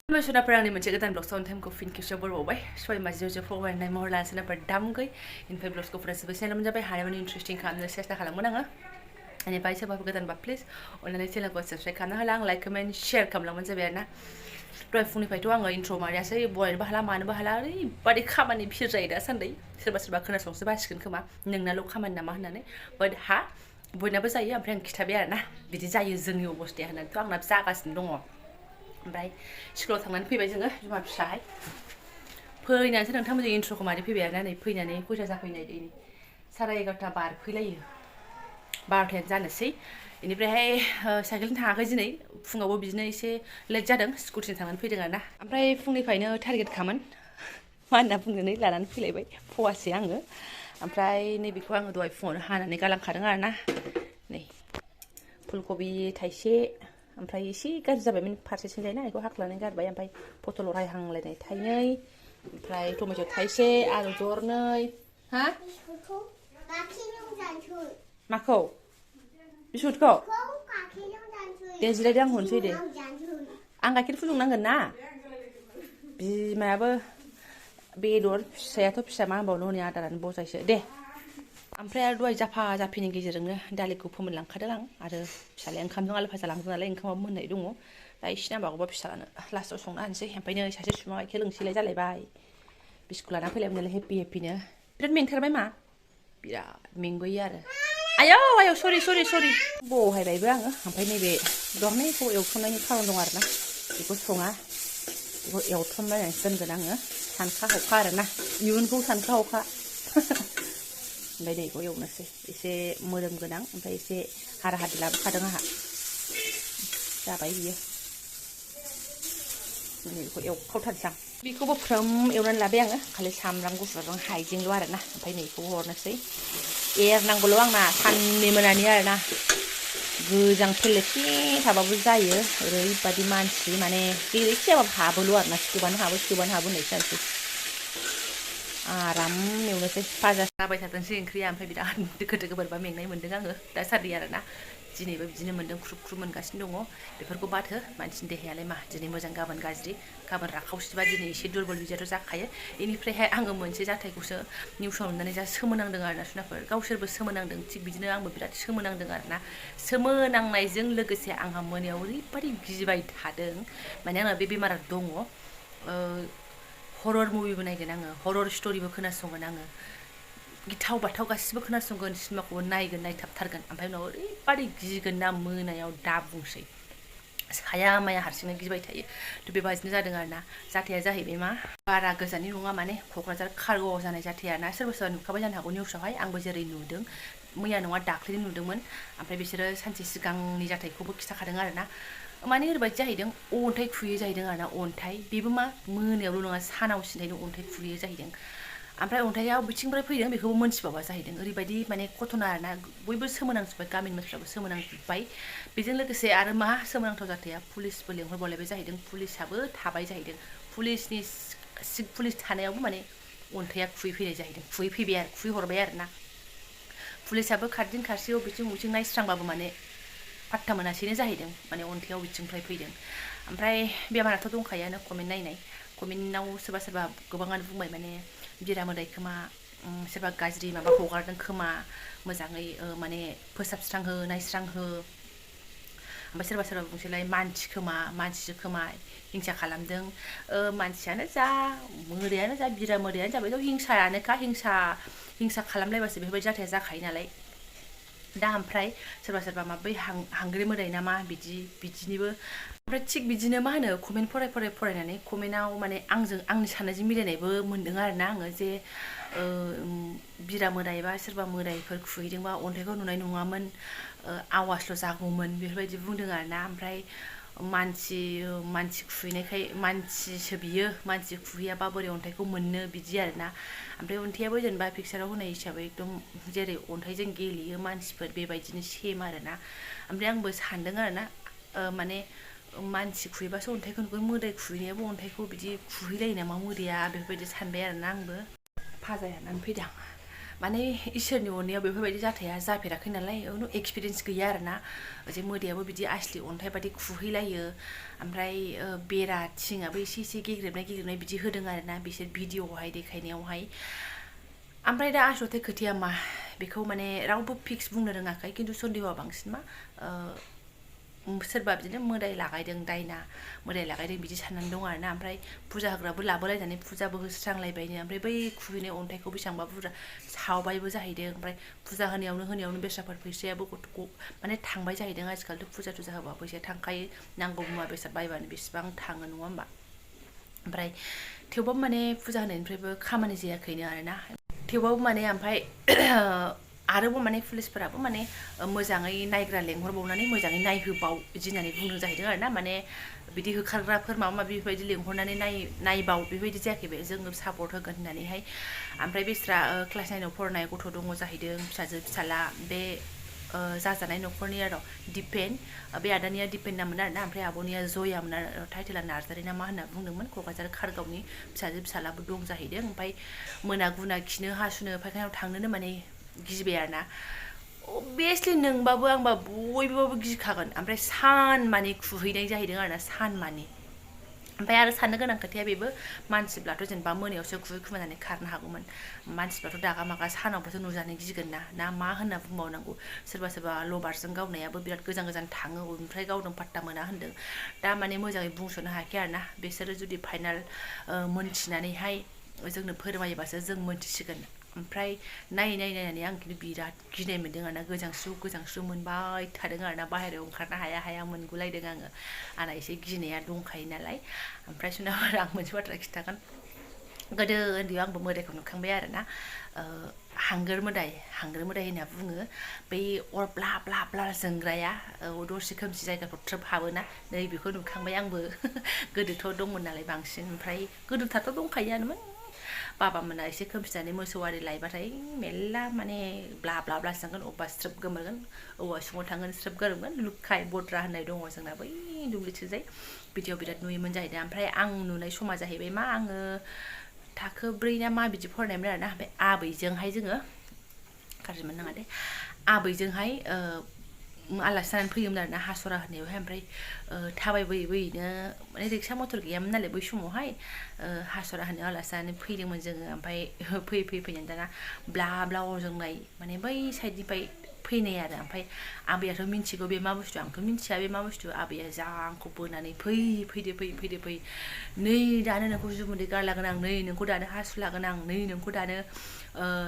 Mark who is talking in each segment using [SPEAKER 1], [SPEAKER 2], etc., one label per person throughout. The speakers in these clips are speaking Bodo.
[SPEAKER 1] Sonaper आंनि मोनसे गोदान ब्लग साउन्ड टाइमखौ फिन खेबसेयाव बरबावबाय सय माजियाव फरायनाय महर लाना सोनापर दामगै इनफाय ब्लग्सखौ फरायजोबबाय चेनेल जाबाय हानायमानि इन्ट्रेस्टिं खालामनो सेस्था खालामगोन आङो बेनिफ्राय सोरबाफोर गोदानबा प्लिज अननानै चेनेलखौ साबस्क्राइब खालामना होला आं लाइक कमेन्ट शेयार खालामलांबानो जाबाय आरोना दहाय फुंनिफ्रायथ' आङो इन्ट्र' मारियासै बरायनोबो हाला मानोबो हाला ओरैबादि खामानि भिर जायो दासान्दि सोरबा खोनासंसो बासिगोन खोमा नोंनाल' खामानि नामा होननानै बाट हा बयनाबो जायो ओमफ्राय आं खिथाबाय आरोना बिदि जायो जोंनि अबस्थाया होननानैथ' आंना जागासिनो दङ ओमफ्राय स्कुलाव थांनानै फैबाय जोङो बिमा फिसाहाय फैनानैसो नोंथांमोनजों इन्ट्र'खौ मारै फैबाय आरोना नै फैनानै खयथा जाफैनाय दैनि 11:30 बारफैलायो 12थायानो जानोसै बेनिफ्रायहाय साइकेलजों थाङाखै दिनै फुङावबो बिदिनो एसे लेट जादों स्कुटिजों थांनानै फैदों आरोना ओमफ्राय फुंनिफ्रायनो टारगेटखामोन मा होनना बुंनानै लानानै फैलायबाय फवासे आङो ओमफ्राय नैबेखौ आङो दहाय फुङावनो हानानै गालांखादों आरोना नै फुलकबि थाइसे ओमफ्राय एसे गाज्रि जाबायमोन फारसेथिं जायना बेखौ हाख्लानानै गारबाय ओमफ्राय पटल रायहांलायनाय थाइनै ओमफ्राय टमेट' थाइसे आलु दरनै हा माखौ बिस्कुटखौ दे जिरायदो आं हरनोसै दे आं गाइखेर फुदुंनांगोन ना बिमायाबो बेदर फिसायाथ' फिसा मा होनबावनो हनै आदारानो बजायसो दे ओमफ्राय आरो दहाय जाफा जाफिनि गेजेरजोंनो दालिखौ फोमोनलांखादों आं आरो फिसालाया ओंखामजों आलु भाजा लांदों नालाय ओंखामाबो मोननाय दङ दा एसे नांबावगौबा फिसालानो लास्टाव संना होनोसै ओमफ्राय नै सासे सुबुङा गाइखेर लोंसैलाय जालायबाय बिस्कुट लाना फैलायबाय नालाय हेपिनो बिराद मेंथारबाय मा बिराद मेंबोयो आरो आयौ सरि बहायबायबो आङो ओमफ्राय नैबे दरनैखौ एवथ्रमनायनि खारन दं आरोना बेखौ सङा बेखौ एवथ्रमलायनानैसो दोनगोन आङो सानखा हखा आरोना इयुनखौ सानखा हखा ओमफ्राय नैखौ एवनोसै एसे मोदोम गोनां ओमफ्राय एसे हारा हादि लाबोखादों आंहा जाबाय बियो नैबेखौ एवखावथारसै आं बेखौबो फ्रोम एवनानै लाबाय आङो खालि सामब्राम गुफुरजों हाइजेंल' आरोना ओमफ्राय नैखौबो हरनोसै एरनांगौल' आंना साननै मोनानि आरोना गोजां पेलेटसे थाबाबो जायो ओरैबादि मानसि माने जेरैखि जायाबाबो हाबोल' आरोना सोबानो हाबो होननायसो जानोसै आराम एवनोसै फाजा जाबाय थाथोंसै ओंख्रिया ओमफ्राय बिराद दोखो बोरैबा मेंनाय मोन्दों आङो दासान्दि आरोना दिनैबो बिदिनो मोन्दों ख्रुब मोनगासिनो दङ बेफोरखौ बाथो मानसिनि देहायालाय मा दिनै मोजां गाबोन गाज्रि गाबोन राखावसिबा दिनै एसे दुरबल बिदियाथ' जाखायो बेनिफ्रायहाय आङो मोनसे जाथायखौसो निउसाव नुनानै जा सोमोनांदों आरोना सुनाफोर गावसोरबो सोमोनांदों थिग बिदिनो आंबो बिराद सोमोनांदों आरोना सोमोनांनायजों लोगोसे आंहा मोनायाव ओरैबादि गिबाय थादों माने आंना बे बेमारा दङ हरर मुभिबो नायगोन आङो हरर स्ट'रिबो खोनासंगोन आङो गिथाव बाथाव गासिबो खोनासंगोन सिनेमाखौबो नायथाबथारगोन ओमफ्य उनाव ओरैबादि गिगोन ना मोनायाव दा बुंसै साया माया हारसिंनो गिबाय थायो थ' बेबादिनो जादों आरोना जाथाया जाहैबाय मा बारा गोजाननि नङा माने क'क्राझार कार्ग'आव जानाय जाथाया ना सोरबा नुखाबाय जानो हागौ निउसावहाय आंबो जेरै नुदों मैया नङा दाख्लैनो नुदोंमोन ओमफ्राय बिसोरो सानसे सिगांनि जाथायखौबो खिथाखादों आरोना माने ओरैबायदि जाहैदों अन्थाइ खुयो जाहैदों आरोना अन्थाइ बेबो मा मोनायावल' नङा सानाव सिन्थायनो अन्थाइ खुयो जाहैदों ओमफ्राय अन्थाइआ बिथिंनिफ्राय फैदों बेखौबो मोनथिबावा जाहैदों ओरैबायदि माने घटना आरोना बयबो सोमोनांजोब्बाय गामिनि मानसिफ्राबो सोमोनांजोब्बाय बेजों लोगोसे आरो मा सोमोनांथाव जाथाया पुलिसबो लेंहरबावलायबाय जाहैदों पुलिसाबो थाबाय जाहैदों पुलिस थानायावबो माने अन्थाइआ खुहैफैनाय जाहैदों खुहैहरबाय आरोना पुलिसाबो खारदिं खारसेयाव बिथिं नायस्रांबाबो माने पात्ता मोनासैनो जाहैदों माने अन्थाइआव बिथिंनिफ्राय फैदों ओमफ्राय बेमाराथ' दंखायोआनो कमेन्टआव सोरबा गोबाङानो बुंबाय माने बिरा मोदाय खोमा सोरबा गाज्रि माबा हगारदों खोमा मोजाङै माने फोसाबस्रांहो नायस्रांहो ओमफ्राय सोरबा बुंसैलाय मानसिसो खोमा हिंसा खालामदों मानसियानो जा मोदायानो जा बिरा मोदायानो जा बेथ' हिंसायानोखा हिंसा खालामलायबासो बेफोरबायदि जाथाया जाखायो नालाय दा ओमफ्राय सोरबा मा बै हांग्रि मोदाय नामा बिदिनिबो ओमफ्राय थिग बिदिनो मा होनो कमेन्ट फरायनानै कमेन्टआव माने आंनि साननायजों मिलायनायबो मोन्दों आरोना आङो जे बिरा मोदाय बा सोरबा मोदायफोर खुहैदोंबा अन्थाइखौ नुनाय नङामोन आवाजल' जागौमोन बेफोरबायदि बुंदों आरोना ओमफ्राय मानसि खुहैनायखाय मानसिसो बियो मानसि खुहैयाबा बोरै अन्थाइखौ मोननो बिदि आरोना ओमफ्राय अन्थाइयाबो जेनेबा पिक्साराव होनाय हिसाबै एकदम जेरै अन्थाइजों गेलेयो मानसिफोर बेबायदिनो सेम आरोना ओमफ्राय आंबो सानदों आरोना माने मानसि खुहैबासो अन्थाइखौ नुगोन मोदाय खुहैनायाबो अन्थाइखौ बिदि खुहैलायो नामा मोदाया बेफोरबायदि सानबाय आरोना आंबो फाजा एरनानै फैदों माने इसोरनि अननायाव बेफोरबायदि जाथाया जाफेराखै नालाय एक्सपिरियेन्स गैया आरोना जे मोदायाबो बिदि आसलि अन्थाइ बादि खुहैलायो ओमफ्राय बेरा थिङाबो एसे गेग्रेबनाय बिदि होदों आरोना बिसोर भिडिअआवहाय देखायनायावहाय ओमफ्राय दा आसलथे खोथाया मा बेखौ माने रावबो फिक्स बुंनो रोङाखै खिन्थु सन्देहआ बांसिन मा सोरबा बिदिनो मोदाय लागायदों दायना मोदाय लागायदों बिदि साननानै दं आरोना ओमफ्राय फुजा होग्राबो लाबोलायनानै फुजाबो होस्रांलायबायनो ओमफ्राय बै खुहैनाय अन्थाइखौ बेसेबांबा बुरजा सावबायबो जाहैदों ओमफ्राय फुजा होनायावनो बेस्राफोर फैसायाबो माने थांबाय जाहैदों आजिखालिथ' फुजा थुजा होबा फैसाया थांखायो नांगौ मुवा बेसाद बायबानो बेसेबां थाङो नङा होमबा ओमफ्राय थेवबाबो माने फुजा होनायनिफ्रायबो खामानि जायाखैनो आरोना थेवबाबो माने ओमफ्राय आरोबाव माने पुलिसफोराबो माने मोजाङै नायग्रा लेंहरबावनानै मोजाङै नायहोबाव बिदि होननानै बुंदों जाहैदों आरोना माने बिदि होखारग्राफोर माबा माबि बेफोरबायदि लेंहरनानै नायबाव बेबायदि जायाखै बे जोङो सापर्ट होगोन होननानैहाय ओमफ्राय बेस्रा क्लास 9आव फरायनाय गथ' दङ जाहैदों फिसाजो फिसाला बे जाजानाय न'खरनि आरो दिपेन बे आदानिया दिपेन नाममोन आरोना ओमफ्राय आब'निया जयामोन आरो टाइटेला नार्जारि ना मा होनना बुंदोंमोन क'क्राझार खारगावनि फिसाजो फिसालाबो दं जाहैदों ओमफ्राय मोना गुना खिनो हासुनो फायखानायाव थांनोनो माने गिबाय आरोना अभियासलि नोंबाबो आंबा बयबाबो गिखागोन ओमफ्राय सानमानि खुहैनाय जाहैदों आरोना सानमानि ओमफ्राय आरो साननो गोनां खोथाया बेबो मानसिब्लाथ' जेनेबा मोनायावसो खुहैखुमानानै खारनो हागौमोन मानसिफ्राथ' दागा मागा सानावबाथ' नुजानो गिगोन ना मा होनना बुंबावनांगौ सोरबा लबारजों गावनायाबो बिराद गोजान थाङो ओमफ्राय गावदों पात्ता मोना होनदों दा माने मोजाङै बुंस'नो हायाखै आरोना बिसोरो जुदि फाइनाल मोनथिनानैहाय जोंनो फोरमायोबासो जों मोनथिसिगोन ओमफ्राय नायनानै आं खिन्थु बिराद गिनाय मोन्दों आरोना गोजांस्रु मोनबाय थादों आरोना बाहेरायाव ओंखारनो हाया मोनगुलायदों आंना एसे गिनाया दंखायो नालाय ओमफ्राय सोनाब आं मोनसे बाथ्रा खिन्थागोन गोदो उन्दैयाव आंबो मोदायखौ नुखांबाय आरोना हांगोर मोदाय होनना बुङो बै अर ब्ला ब्ला ब्ला जोंग्राया दरसे खोमसि जायगाफ्राव ट्रोब हाबोना नै बेखौ नुखांबाय आंबो गोदोथ' दंमोन नालाय बांसिन ओमफ्राय गोदोथारथ' दंखायोआनोमोन बाबामोना एसे खोमसिनानै मोसौ आरि लायबाथाय मेरला माने ब्ला ब्ला ब्ला जोंगोन अबेबा स्रोब गोमोरगोन औवा सिङाव थांगोन स्रोब गोमोरगोन लुखाय बद्रा होननाय दङ जोंना बै दुब्लिथिंजाय बिदियाव बिराद नुयोमोन जाहैदों ओमफ्राय आं नुनाय समा जाहैबाय मा आङो थाखो 4 ना मा बिदि फरायनायमोन आरोना ओमफ्राय आबैजोंहाय जोङो गाज्रि मोननाङा दे आबैजोंहाय आलासि जानानै फैयोमोन आरोना हासरा होनायावहाय ओमफ्राय थाबायबोयैनो माने रिक्सा मटर गैयामोन नालाय बै समावहाय हासरा होनायाव आलासि जानानै फैदोंमोन जोङो ओमफ्राय फैनानै दाना ब्ला ब्ला अर जोंनाय माने बै साइडनिफ्राय फैनाय आरो ओमफ्राय आबैयाथ' मिन्थिगौ बे मा बुस्थु आंथ' मिन्थिया बे मा बुस्थु आबैया जा आंखौ बोनानै फैदो नै दानो नोंखौ जुमुदै गारलागोन आं नै नोंखौ दानो हासु लागोन आं नै नोंखौ दानो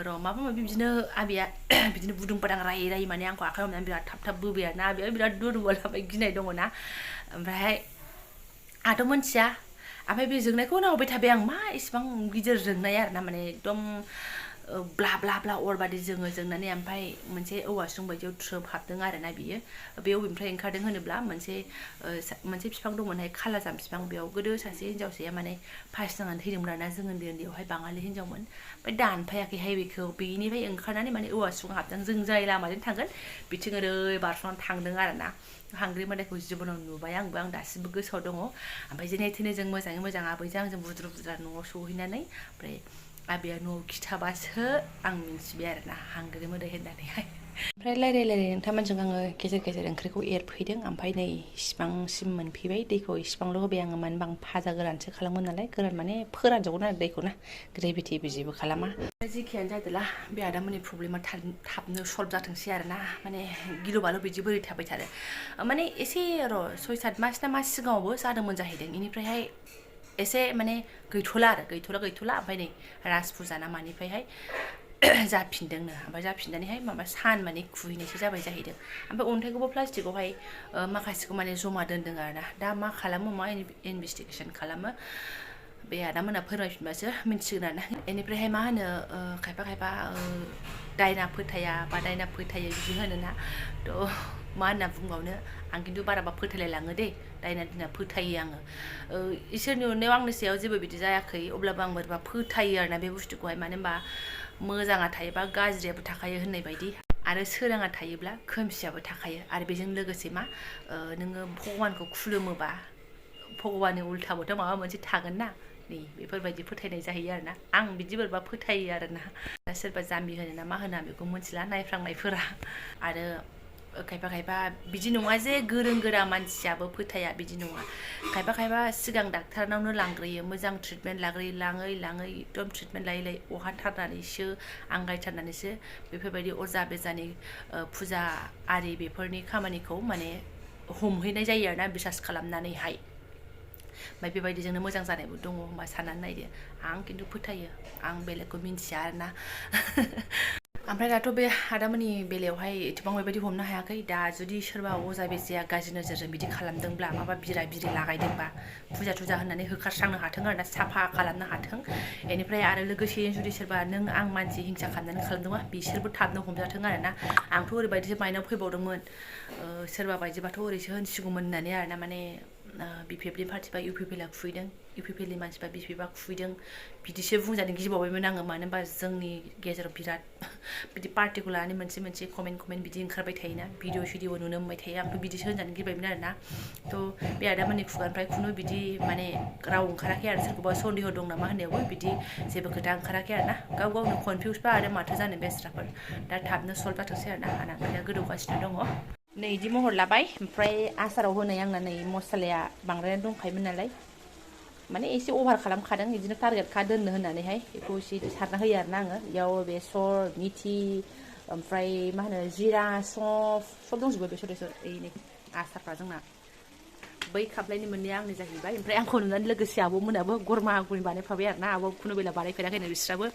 [SPEAKER 1] र' माबा माबि बिदिनो आबैया बिदिनो बुदुं बादां रायै माने आंखौ आखाइ हमनानै बिराद थाब बोबाय आरोना आबैया बिराद दुरबल ओमफ्राय गिनाय दङना ओमफ्रायहाय आंथ' मिन्थिया ओमफ्राय बे जोंनायखौ नाहरबाय थाबाय आं मा इसिबां गिदिर जोंनाय आरोना माने एकदम ब्ला ब्ला ब्ला अर बादि जोंनानै ओमफ्राय मोनसे औवासुं बायदियाव थ्रोब हाबदों आरोना बियो बे अबेनिफ्राय ओंखारदों होनोब्ला मोनसे बिफां दंमोनहाय खालाजाम बिफां बेयाव गोदो सासे हिन्जावसाया माने फासि नांनानै थैदोंमोन आरोना जों उन्दैयावहाय बाङालि हिन्जावमोन ओमफ्य दानफायाखैहाय बेखौ बेनिफ्राय ओंखारनानै माने औवासुङाव हाबदों जों जाय लामाजों थांगोन बिथिं ओरै बारस'नानै थांदों आरोना हांग्रि मोदायखौ जिबनाव नुबाय आं दासिमबो गोसोआव दङ ओमफ्राय जेने थेने जों मोजाङै मोजां आबैजों आंजों बुद्रु न'आव सहैनानै ओमफ्राय आबैया न'आव खिथाबासो आं मिन्थिबाय आरोना हांग्रि मोदाय होननानैहाय ओमफ्राय रायलाय नोंथांमोनजों आङो गेजेर ओंख्रिखौ एरफैदों ओमफ्राय नै इसिबांसिम मोनफैबाय दैखौ इसिबांल' होबाय आङो मानो होनबा आं भाजा गोरानसो खालामगोन नालाय गोरान माने फोरानजोबगोन आरो दैखौ ना ग्रेभि थेभि जेबो खालामा जिखियानो जादोला बे आदामोननि प्रब्लेमा थाबनो सल्भ जाथोंसै आरोना माने गिलु बालु बिदि बोरै थाबाय थादो माने एसे र' 6-7 मास ना मा सिगाङावबो जादोंमोन जाहैदों बेनिफ्रायहाय एसे माने गैथ'ला ओमफ्राय नै राज फुजा ना मानिफ्रायहाय जाफिनदोंनो ओमफ्राय जाफिननानैहाय माबा सान माने खुहैनायसो जाबाय जाहैदों ओमफ्राय अन्थाइखौबो प्लास्टिकआवहाय माखासेखौ माने जमा दोनदों आरोना दा मा खालामो मा इनभेस्टिगेसन खालामो बे आदामोना फोरमायफिनबासो मिन्थिगोन आरोना बेनिफ्रायहाय मा होनो खायफा दायना फोथाया बा दायना फोथायो बिदि होनोना थ' मा होनना बुंबावनो आं खिन्थु बाराबा फोथायलायलाङो दे दायना दिना फोथायो आङो इसोरनि अननायाव आंनि सायाव जेबो बिदि जायाखै अब्लाबो आं बोरैबा फोथायो आरोना बे बुस्थुखौहाय मानो होनबा मोजाङा थायोबा गाज्रियाबो थाखायो होननाय बायदि आरो सोराङा थायोब्ला खोमसियाबो थाखायो आरो बेजों लोगोसे मा नोङो भगबानखौ खुलुमोबा भगबाननि उल्थाबोथ' माबा मोनसे थागोन ना नै बेफोरबायदि फोथायनाय जाहैयो आरोना आं बिदि बोरैबा फोथायो आरोना सोरबा जाम्बि होनो ना मा होना बेखौ मिथिला नायफ्रांनायफोरा आरो खायफा खायफा बिदि नङा जे गोरों गोरा मानसियाबो फोथाया बिदि नङा खायफा खायफा सिगां डाक्टारनावनो लांग्रोयो मोजां ट्रिटमेन्ट लाग्रोयो लाङै लाङै एकदम ट्रिटमेन्ट लायै लायै अहाथारनानैसो आंगायथारनानैसो बेफोरबायदि अजा बेजानि फुजा आरि बेफोरनि खामानिखौ माने हमहैनाय जायो आरोना बिसास खालामनानैहाय ओमफ्राय बेबायदिजोंनो मोजां जानायबो दङ होनबा साननानै नायदो आं खिन्थु फोथायो आं बेलेगखौ मिन्थिया आरोना ओमफ्राय दाथ' बे आदामोननि बेलायावहाय एथबां बेबायदि हमनो हायाखै दा जुदि सोरबा अजा बेजाया गाज्रि नोजोरजों बिदि खालामदोंब्ला माबा बिरा बिरि लागायदोंबा फुजा थुजा होननानै होखारस्रांनो हाथों आरोना साफा खालामनो हाथों बेनिफ्राय आरो लोगोसेयैनो जुदि सोरबा नों आं मानसि हिंसा खालामनानै खालामदोंबा बिसोरबो थाबनो हमजाथों आरोना आंथ' ओरैबायदिसो माइनाव फैबावदोंमोन सोरबा बायदिबाथ' ओरैसो होनसिगौमोन होननानै आरोना माने BPFनि पार्टिबा UPPLआ खुबैदों UPPLनि मानसिबा BPFआ खुबैदों बिदिसो बुंजानो गिबावबायमोन आङो मानो होनबा जोंनि गेजेराव बिराद बिदि पार्टिखौ लानानै मोनसे कमेन्ट बिदि ओंखारबाय थायोना भिडिअ सिडिअ नुनो मोनबाय थायो आंथ' बिदिसो होनजानो गिबायमोन आरोना थ' बे आदामोननि खुगानिफ्राय खुनु बिदि माने राव ओंखाराखै आरो सोरखौबा सन्देह दं नामा होननायावबो बिदि जेबो खोथा ओंखाराखै आरोना गाव गावनो कनफिउसबा आरो माथो जानो बेस्राफोर दा थाबनो सल्भ जाथोंसै आरोना आंना ओंख्रिया गोदौगासिनो दङ नै इदि महर लाबाय ओमफ्राय आसाराव होनाय आंना नै मस्लाया बांद्रायानो दंखायोमोन नालाय माने एसे अभार खालामखादों बिदिनो टारगेटखा दोननो होननानैहाय बेखौ एसे सारना होयो आरोना आङो बेयाव बेसर मिथि ओमफ्राय मा होनो जिरा सब दंजोबो बेसर नै आसारफ्रा जोंना बै खामफ्लायनि मोननैया आंनि जाहैबाय ओमफ्राय आंखौ नुनानै लोगोसे आब'मोनाबो गरमा गरमि बानायफाबाय आरोना आब' खुनुबेला बानायफेराखैनो बिस्राबो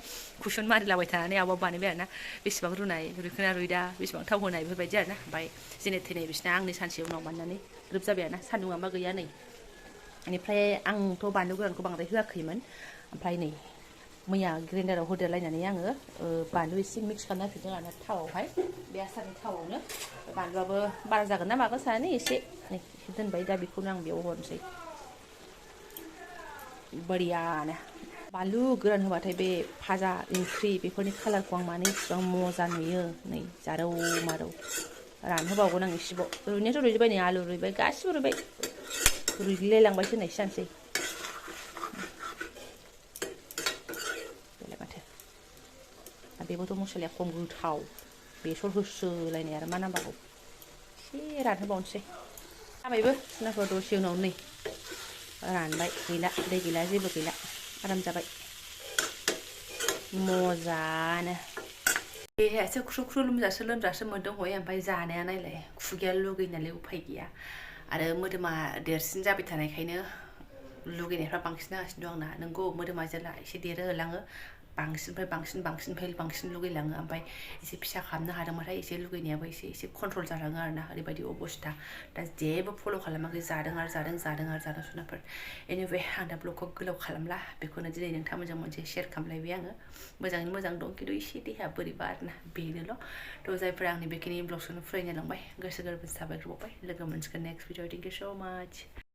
[SPEAKER 1] कुइसन मारिलाबाय थानानै आब'आ बानायबाय आरोना बेसेबां रुनाय रुइखोना रुइदा बेसेबां थाव होनाय बेफोरबायदि आरोना ओमफ्राय जेने थेने बिसिना आंनि सानसे उनाव बानायनानै ग्रोब जाबाय आरोना सान्दुंआबा गैया नै बेनिफ्राय आंथ' बानलु गोरानखौ बांद्राय होआखैमोन ओमफ्राय नै मैया ग्रेन्डाराव होदेरलायनानै आङो बानलु एसे मिक्स खालामना होफिनदों आरोना थावआवहाय बे आसारनि थावआवनो बानलुआबो बारा जागोन ना मागोन सानानै एसे नै दोनबाय दा बेखौनो आं बेयाव हरनोसै बरियानो बानलु गोरान होबाथाय बे भाजा ओंख्रि बेफोरनि कालारखौ आं मानो इसेबां मोजा नुयो नै जारौ मारौ रानहोबावगोन आं एसेबाव रुइनायाथ' रुइजोबबाय नै आलु रुइबाय गासिबो रुइबाय रुइलायलांबायसो होननायसो जानोसै बेलाय माथो बेबोथ' मस्लाया खम गोथाव बेसर होसोलायनाय आरो मा नांबावगौ एसे रानहोबावनोसै जाबायबो सुनाफोर दसे उनाव नै रानबाय गैला दै गैला जेबो गैला आराम जाबाय मोजानो देहायासो ख्रु ख्रु लोमजासो मोनदों हय ओमफ्राय जानाया नायलाय खुगाया लुगैयो नालाय उफाय गैया आरो मोदोमा देरसिन जाबाय थानायखायनो लुगैनायफ्रा बांसिन जागासिनो दं आंना नंगौ मोदोमा जेला एसे देरो होलाङो बांसिन लुगैलाङो ओमफ्राय एसे फिसा खालामनो हादोंबाथाय एसे लुगैनायाबो एसे कन्ट्रल जालाङो आरोना ओरैबायदि अबस्था दा जेबो फल' खालामाखै जादों सुनाफोर एनिवे आं दा ब्लगखौ गोलाव खालामला बेखौनो दिनै नोंथांमोनजों मोनसे शेयार खालामलायबाय आङो मोजाङैनो मोजां दं खिन्थु एसे देहाया बोरैबा आरोना बेनोल' थ' जायफोरा आंनि बेखिनि ब्लगखौनो फरायनो लांबाय गोसो गोरबोजों साबायखर बावबाय लोगो मोनसिगोन नेक्स्ट भिडिअ थेंक इउ स' माच